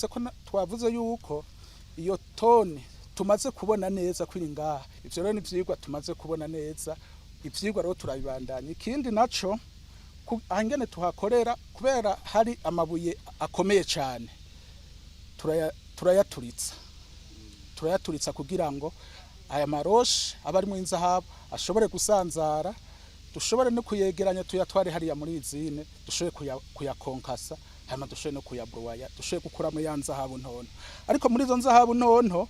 Mwumvise ko twavuze yuko iyo toni tumaze kubona neza ko iri ngaha. Ivyo rero ni ivyigwa tumaze kubona neza, ivyigwa rero turabibandanya. Ikindi naco, ahangene tuhakorera, kubera hari amabuye akomeye cane, turayaturitsa kugira ngo aya ma roches aba arimwo inzahabu ashobore gusanzara, dushobore no kuyegeranya, tuyatware hariya muri usine, dushobore kuyakonkasa, hanyuma dushobore no kuyabroya, dushobore gukuramo ya nzahabu ntonto. Ariko muri izo nzahabu ntonto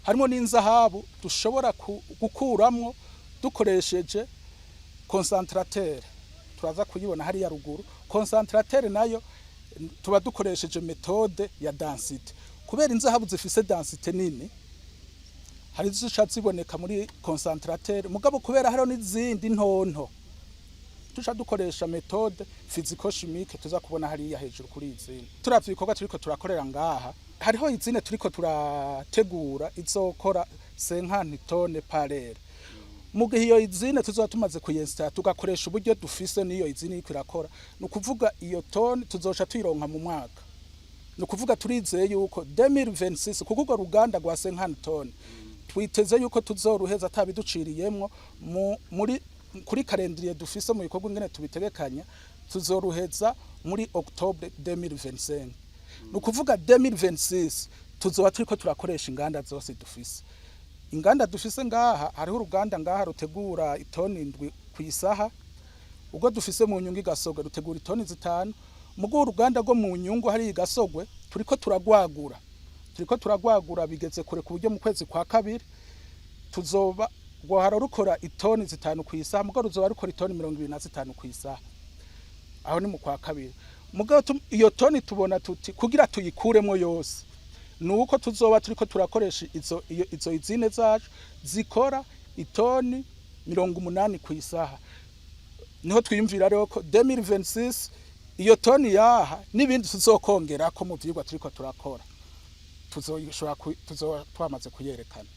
harimo n'inzahabu dushobora gukuramwo dukoresheje concentrateur, turaza kuyibona hariya ruguru. Concentrateur nayo tuba dukoresheje méthode ya densité, kubera inzahabu zifise densité nini, hari zica ziboneka muri concentrateur. Mugabo kubera hariho n'izindi ntonto, tuca dukoresha méthode physico-chimique tuza kubona hariya hejuru kuri usine. Turavye ibikorwa turiko turakorera ngaha, hariho usine turiko turategura izokora 50 tonnes par heure. Mu gihe iyo usine tuzoba tumaze kuyinstalla, tugakoresha uburyo dufise n'iyo usine iriko irakora, ni ukuvuga iyo tone tuzoca tuyironka mu mwaka. Ni ukuvuga turizeye yuko 2026, kuko urwo ruganda rwa 50 tonnes twiteze yuko tuzoruheza atabiduciriyemwo muri kuri calendrier dufise mu bikorwa ingene tubitegekanya, tuzoruheza muri octobre 2025. Ni ukuvuga 2026 tuzoba turiko turakoresha inganda zose dufise. Inganda dufise ngaha, hariho uruganda ngaha rutegura itoni 7 ku isaha, ubwo dufise mu Nyungu igasogwe rutegura itoni 5. Mugo uruganda rwo mu Nyungu hari igasogwe turiko turagwagura, bigeze kure, ku buryo mu kwezi kwa kabiri tuzoba rwahora rukora itoni 5 ku isaha, mugo ruzoba rukora itoni 25 ku isaha. Aho ni mu kwa kabiri. Mugabo iyo toni tubona tuti kugira tuyikuremo yose nuko tuzoba turiko turakoresha izo usine zacu zikora itoni 80 ku isaha. Niho twiyumvira rero ko 2026 iyo toni yaha n'ibindi tuzokongerako mu vyigwa turiko turakora, tuzoshobora tuzoba twamaze kuyerekana.